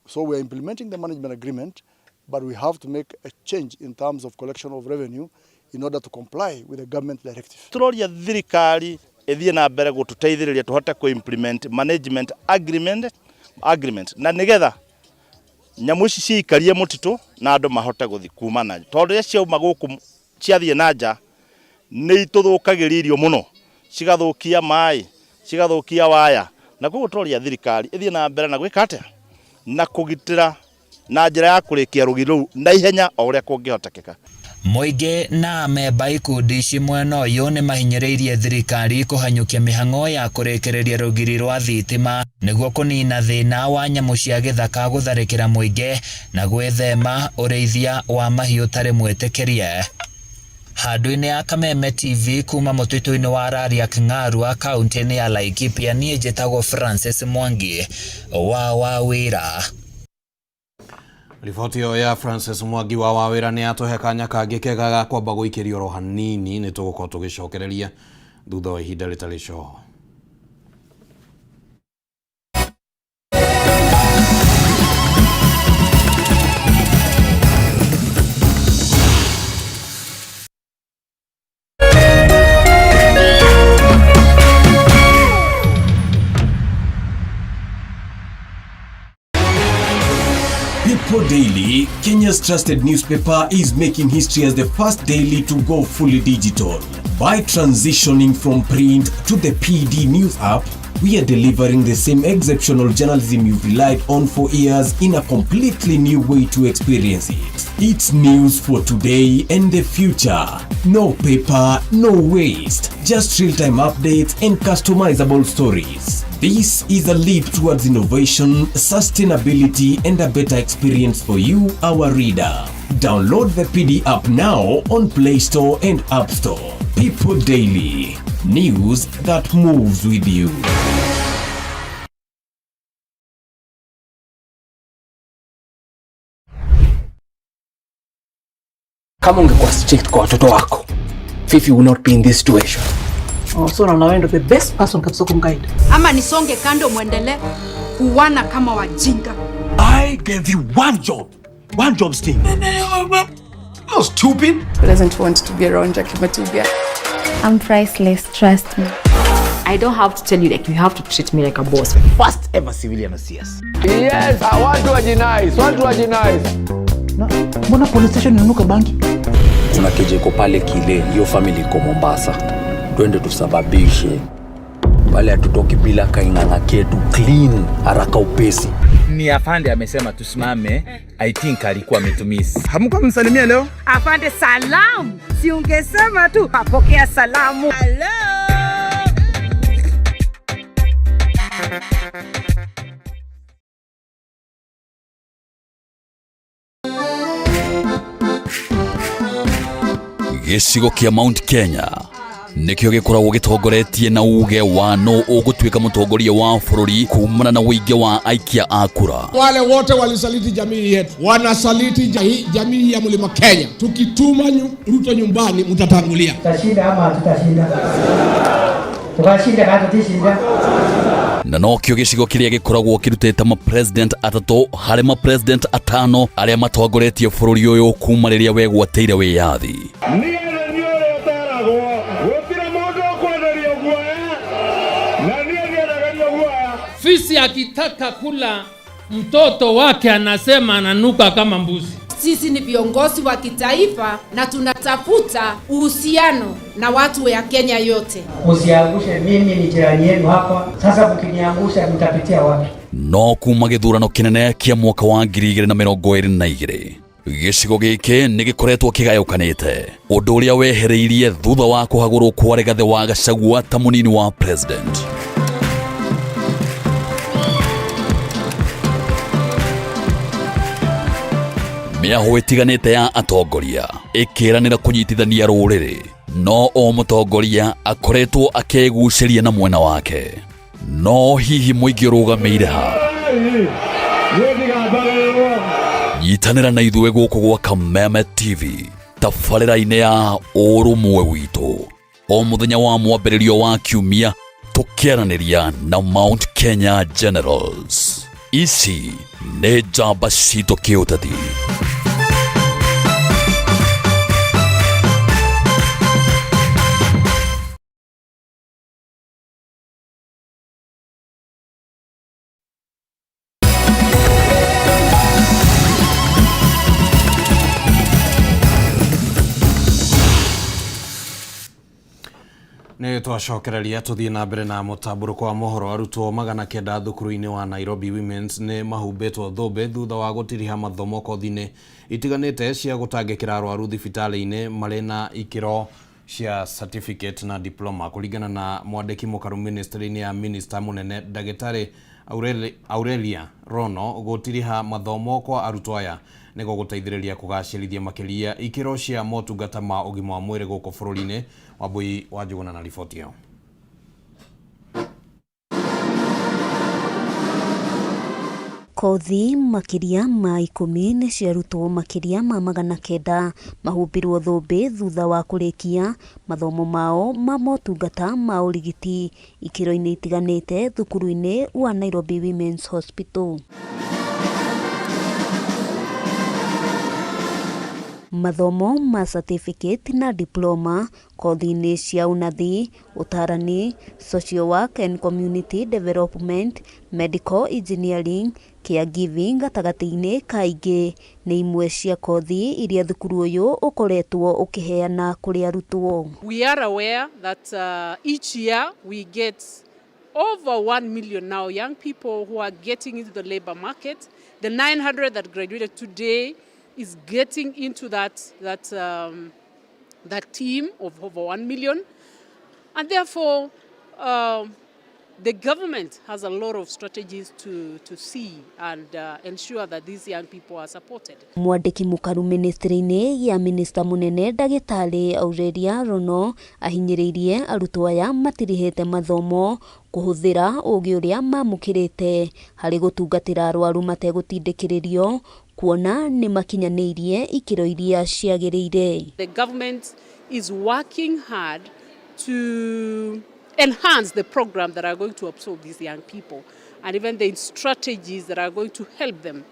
So we are implementing the management agreement, but we have to make a change in terms of collection of revenue in order to comply with the government directive. Turoria thirikari ithie na mbere gututeithiriria tuhote ku implement management agreement na nigetha nyamu ici ciikarie mutitu na andu mahote guthi kuma na tondu rĩrĩa ciauma guku ciathie na nja nĩ itũthũkagĩria irio mũno, cigathukia maĩ, cigathukia waya, na koguo tũroria thirikari ĩthiĩ na mbere na gwĩka atĩa na kũgitĩra na njĩra ya kũrĩkia rũgiri rũu na ihenya o ũrĩa kũngĩhotekeka. Mũingĩ na amemba ikundi ici mwena ũyũ nĩmahinyĩrĩirie thirikari kũhanyũkia mĩhang'o ya kũrĩkĩrĩria rũgiri rwa thitima nĩguo kũnina thĩna wa nyamũ cia gĩthaka gũtharĩkĩra mũingĩ na gwĩthema ũrĩithia wa mahiũ ũtarĩ mwĩtĩkĩrie. Handũ-inĩ ya Kameme TV kuma mũtitũ-inĩ wa Rariak Ng'arua kaunti-inĩ ya Laikipia, niĩ njĩtagwo Francis Mwangi wa Wawĩra. Riboti ĩyo ya Francis Mwangi wa Wawĩra nĩ yatũhe kanya kangĩ kega ga kwamba gũikĩrio oro hanini, nĩ tũgũkorwo tũgĩcokereria thutha wa ihinda rĩtarĩ coho. People Daily, Kenya's trusted newspaper, is making history as the first daily to go fully digital. By transitioning from print to the PD News app, we are delivering the same exceptional journalism you've relied on for years in a completely new way to experience it. It's news for today and the future. No paper, no waste. Just real-time updates and customizable stories. This is a leap towards innovation, sustainability, and a better experience for you, our reader. Download the PD app now on Play Store and App Store. People Daily. News that moves with you. Kama ungekuwa strict kwa watoto wako, Fifi will not be in this situation. Oh, so naona wewe ndo the best person kabisa kumguide. Ama nisonge kando muendelee kuwana kama wajinga. I gave you one job. One job, Steve. No stupid. Who doesn't want to be around Jackie Matubia? I'm priceless, trust me. I don't have to tell you, like, you have to treat me like a boss. First ever civilian CS. Yes, I want to agonize. Want to agonize. No, mbona police station inanuka bangi? Kuna kijeko pale kile, hiyo family iko Mombasa. Twende tusababishe. Pale hatutoki bila kaing'ang'a ketu clean haraka upesi. Ni afande amesema tusimame. I think alikuwa ametumisi. Hamkuwa msalimia leo? Afande salamu. Si ungesema tu apokea salamu. Hello. Gĩcigo kĩa Mount Kenya nĩkĩo gĩkoragwo gĩtongoretie na uge wa no ũgũtuĩka mũtongoria wa bũrũri kumana na ũingĩ wa aikia a kura. Wale wote walisaliti jamii yetu, wanasaliti jamii ya Mlima Kenya. Tukituma Ruto nyumbani, mtatangulia. Tutashinda ama hatutashinda? Tukashinda kana tutishinda? Na nokĩo gĩcigo kĩrĩa gĩkoragwo kĩrutĩte ma-president atatũ harĩ ma-president atano arĩa matongoretie bũrũri ũyũ kuma rĩrĩa wegwatĩire wĩyathi. Fisi akitaka kula mtoto wake anasema ananuka kama mbuzi. Sisi ni viongozi wa kitaifa na tunatafuta uhusiano na watu ya Kenya yote. Usiangushe, mimi ni jirani yenu hapa. Sasa mkiniangusha mtapitia wapi? No kuma gĩthurano kĩnene kĩa mwaka wa 2022 gĩcigo gĩkĩ nĩ gĩkoretwo kĩgayũkanĩte, ũndũ ũrĩa wehereirie thutha wa kũhagũrwo kwa Rigathĩ wa Gachagua ta mũnini wa president. Mĩahũ ĩtiganĩte ya atongoria ĩkĩranĩra kũnyitithania rũrĩrĩ No o mũtongoria akoretwo akĩgucĩria na mwena wake. No hihi mũingĩ ũrũgamĩire ha? Nyitanĩra na ithuĩ gũkũ gwa Kameme TV tabarĩra-inĩ ya ũrũmwe witũ o mũthenya wa mwambĩrĩrio wa kiumia tũkĩaranĩria na Mount Kenya Generals. Ici nĩ njamba citũ kĩũteti. Nĩ twacokereria tũthiĩ na mbere na mũtambũrũko wa mohoro. Arutwo 900 thukuru-inĩ wa Nairobi Women's nĩ mahumbĩtwo thũmbĩ thutha wa gũtiriha mathomo kothi-inĩ itiganĩte cia gũtangĩkĩra arwaru thibitarĩ-inĩ marĩ na ikĩro cia certificate na diploma. Kũringana na mwandĩki mũkaru ministry-inĩ ya minista mũnene ndagĩtarĩ Aurelia Rono, gũtiriha mathomo kwa arutwo aya nĩguo gũteithĩrĩria kũgacĩrithia makĩria ikĩro cia motungata ma ũgima wa mwĩrĩ gũkũ bũrũri-inĩ. Wambui wa Njũgũna na riboti ĩyo. Kothi makĩria ma 10 nĩ ciarutwo makĩria ma 900 mahumbirwo thũmbĩ thutha wa kũrĩkia mathomo mao ma motungata ma ũrigiti ikĩro-inĩ itiganĩte thukuru-inĩ wa Nairobi Women's Hospital. Mathomo ma certificate na diploma kothi-inĩ cia ũnathi, ũtarani, social work and community development, medical engineering, caregiving gatagatĩ-inĩ ka ingĩ nĩ imwe cia kothi iria thukuru ũyũ ũkoretwo ũkĩheana kũrĩ arutwo. We are aware that each year we get over 1 million now young people who are getting into the labor market. The 900 that graduated today is getting into that team of over 1 million. And therefore, the government has a lot of strategies to see and ensure that these young people are supported. Mwandĩki mũkaru ministry-inĩ ya minista mũnene ndagĩtarĩ Aurelia Rono ahinyĩrĩirie arutwo aya matirihĩte mathomo kũhũthĩra ũgĩ ũrĩa mamũkĩrĩte harĩ gũtungatĩra arwaru mategũtindĩkĩrĩrio kuona nĩ makinyanĩirie ikĩro iria ciagĩrĩire. The government is working hard to enhance the program that are going to absorb these young people and even the strategies that are going to help them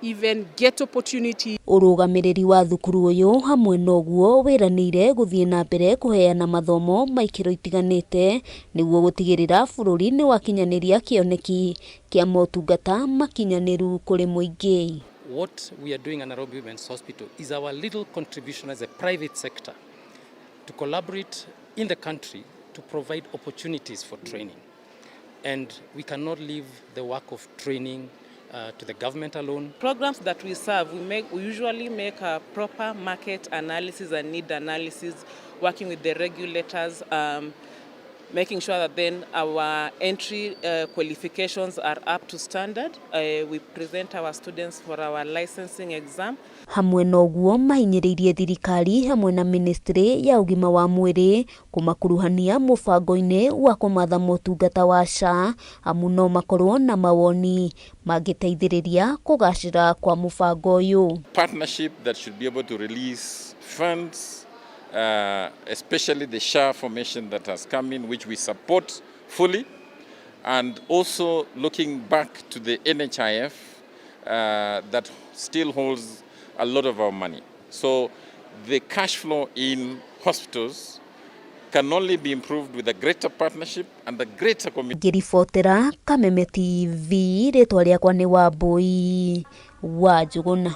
even get opportunity. Ũrũgamĩrĩri wa thukuru ũyũ hamwe noguo wĩranĩire gũthiĩ na mbere kũheana mathomo ma ikĩro itiganĩte nĩguo gũtigĩrĩra bũrũri nĩ wakinyanĩria kĩoneki kĩa motungata makinyanĩru kũrĩ mũingĩ. What we are doing at Nairobi Women's Hospital is our little contribution as a private sector to collaborate in the country to provide opportunities for training. And we cannot leave the work of training to the government alone. Programs that we serve, we usually make a proper market analysis and need analysis, working with the regulators, making sure that then our entry qualifications are up to standard. We present our students for our licensing exam. Hamwe noguo mahinyĩrĩirie thirikari hamwe na ministry ya ũgima wa mwĩrĩ kũmakuruhania mũbango-inĩ wa kũmatha motungata wa SHA amu no makorwo na mawoni mangĩteithĩrĩria kũgacĩra kwa mũbango ũyũ. Partnership that should be able to release funds, especially the SHA formation that has come in, which we support fully, and also looking back to the NHIF that still holds a lot of our money. So the cash flow in hospitals can only be improved with a greater partnership and a greater commitment. Ngĩribotera Kameme TV, rĩtwa rĩakwa nĩ Wambui wa Njũgũna.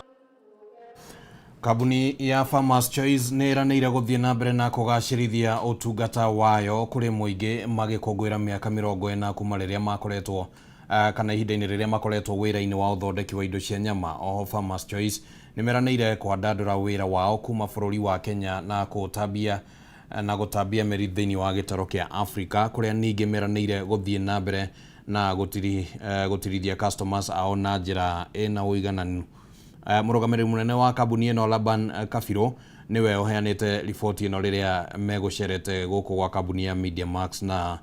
Kambuni ya Farmers Choice nĩ ĩranĩire gũthiĩ na mbere na kũgacĩrithia ũtungata wayo kũrĩ mũingĩ magĩkũngũĩra mĩaka 40 kuma rĩrĩa makoretwo kana ihinda-inĩ rĩrĩa makoretwo wĩra-inĩ wa ũthondeki wa indo cia nyama. Oho Farmers Choice nĩ meranĩire kwandandũra wĩra wao kuma bũrũri wa Kenya na gũtambia mĩri thĩinĩ wa gĩtaro kĩa Afrika kũrĩa ningĩ meranĩire gũthiĩ na mbere na gũtirithia customers ao na njĩra ĩna ũigananu. Mũrũgamĩrĩri mũnene wa kambuni ĩno Laban Kabirũ Nĩwe ũheanĩte riboti ĩno rĩrĩa megũcerete gũkũ gwa kambuni ya Media Max na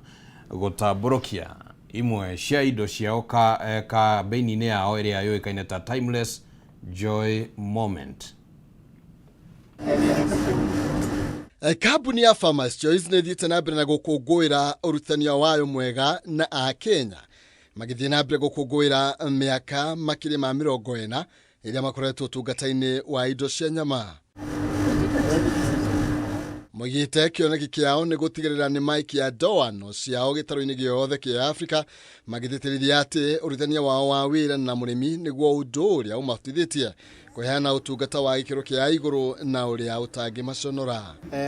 gũtambũrũkia imwe cia indo ciao ka kambĩini-inĩ yao ĩrĩa yũĩkaine ta Timeless Joy Moment. Kambuni ya Farmers Choice nĩ ĩthiĩte na mbere na gũkũngũĩra ũrutania wayo mwega na Akenya magĩthiĩ na mbere gũkũngũĩra mĩaka makĩria ma 40 ĩrĩa makoretwo ũtungata-inĩ wa indo cia nyama. Moigĩte kĩoneki kĩao nĩ gũtigĩrĩra nĩ maikia ndoano ciao gĩtarũ-inĩ gĩothe kĩa Afrika, magĩtĩtĩrithia atĩ ũrutithania wao wa wĩra na mũrĩmi nĩguo ũndũ ũrĩa ũmahotithĩtie kũheana ũtungata wa gĩkĩro kĩa igũrũ na ũrĩa ũtangĩmaconora.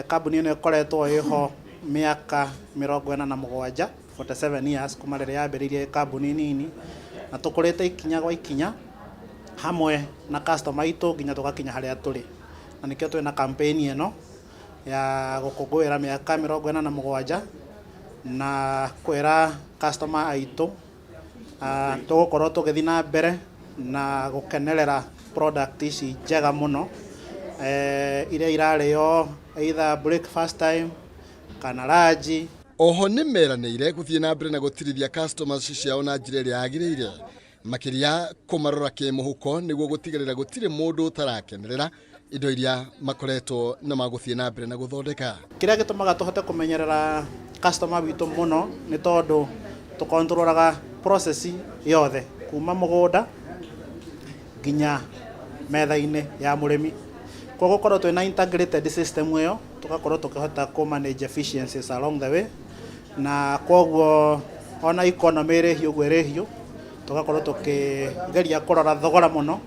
Kambuni ĩno ĩkoretwo ĩho mĩaka 47, 47 years kuma rĩrĩa yambĩrĩirie kambuni nini, na tũkũrĩte ikinya gwa ikinya hamwe na customer aitũ nginya tũgakinya harĩa tũrĩ, na nĩkĩo twĩna campaign ĩno ya gũkũngũĩra mĩaka 47 na kwĩra customer aitũ tũgũkorwo tũgĩthiĩ na mbere na gũkenerera product ici njega mũno, iria irarĩo either breakfast time kana lunch. Oho nĩ meranĩire gũthiĩ na mbere na gũtirithia customers ciao na njĩra ĩrĩa yagĩrĩire, makĩria kũmarora kĩmũhuko nĩguo gũtigĩrĩra gũtirĩ mũndũ ũtarakenerera indo iria makoretwo na magũthiĩ na mbere na gũthondeka. Kĩrĩa gĩtũmaga tũhote kũmenyerera customer witũ mũno nĩ tondũ tũkontrolaga process yothe kuma mũgũnda nginya metha-inĩ ya mũrĩmi. Koguo gũkorwo twĩna integrated system ĩyo, tũgakorwo tũkĩhota kũ manage efficiencies along the way, na koguo ona economy ĩrĩ hiũ ũguo ĩrĩ hiũ, tũgakorwo tũkĩgeria kũrora thogora mũno,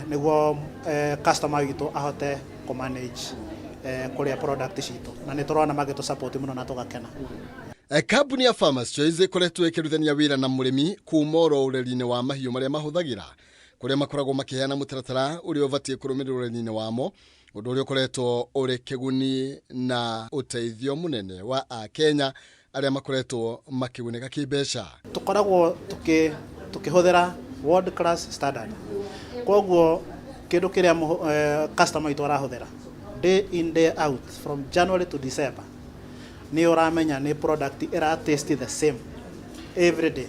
nĩguo customer witũ ahote kũ manage kũrĩa product citũ, na nĩ tũrona magĩtũ support mũno na tũgakena. Kambuni ya Farmers Choice ĩkoretwo ĩkĩrutithania wĩra na mũrĩmi kuma oro ũreri-inĩ wa mahiũ marĩa mahũthagĩra, kũrĩa makoragwo makĩheana mũtaratara ũrĩa ũbatiĩ kũrũmĩrĩrwo ũreri-inĩ wamo, ũndũ ũrĩa ũkoretwo ũrĩ kĩguni na ũteithio mũnene wa Akenya arĩa makoretwo makĩgunĩka kĩmbeca. Tũkoragwo tũkĩhũthĩra world class standard, koguo kĩndũ kĩrĩa customer witũ arahũthĩra day in day out from January to December nĩ ũramenya nĩ product ĩra taste the same every day,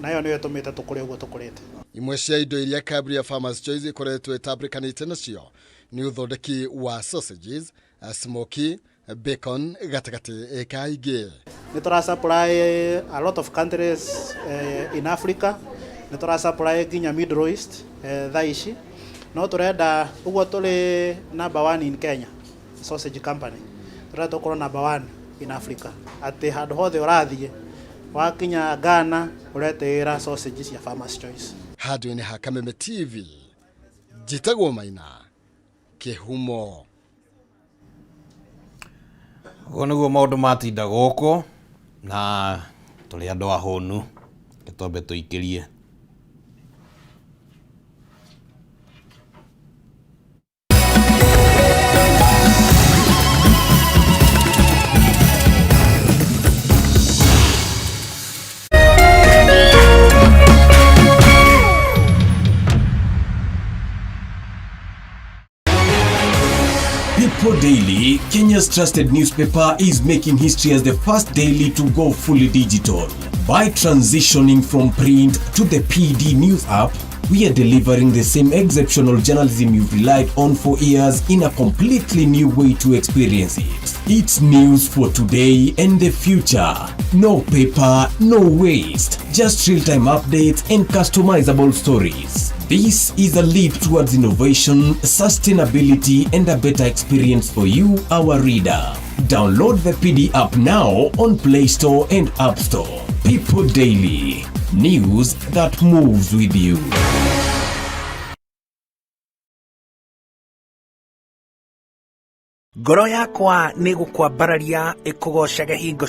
nayo nĩyo ĩtũmĩte tũkũre ũguo tũkũrĩte. Imwe cia indo iria kambuni ya Farmers Choice ĩkoretwo ĩtambũrĩkanĩte nacio nĩ ũthondeki wa sausages, smoky, bacon gatagatĩ ka ingĩ. Nĩ tũra supply a lot of countries in Africa, nĩ tũra supply nginya Middle East thaa ici, no tũrenda ũguo tũrĩ number 1 in Kenya sausage company, tũrenda tũkorwo number 1 in Africa, atĩ handũ hothe ũrathiĩ wakinya Ghana ũretĩĩra sausage cia Farmers Choice. Handũ-inĩ ha Kameme TV, njĩtagwo Maina Kĩhumo. Ũguo nĩguo maũndũ matinda gũkũ, na tũrĩ andũ ahũnu, twambe tũikĩrie. People Daily, Kenya's trusted newspaper, is making history as the first daily to go fully digital. By transitioning from print to the PD News app, we are delivering the same exceptional journalism you've relied on for years in a completely new way to experience it. It's news for today and the future. No paper, no waste. Just real-time updates and customizable stories. This is a leap towards innovation, sustainability, and a better experience for you, our reader. Download the PD app now on Play Store and App Store. People Daily. News that moves with you. Ngoro yakwa nĩ gũkwambararia ĩkũgocage hingo.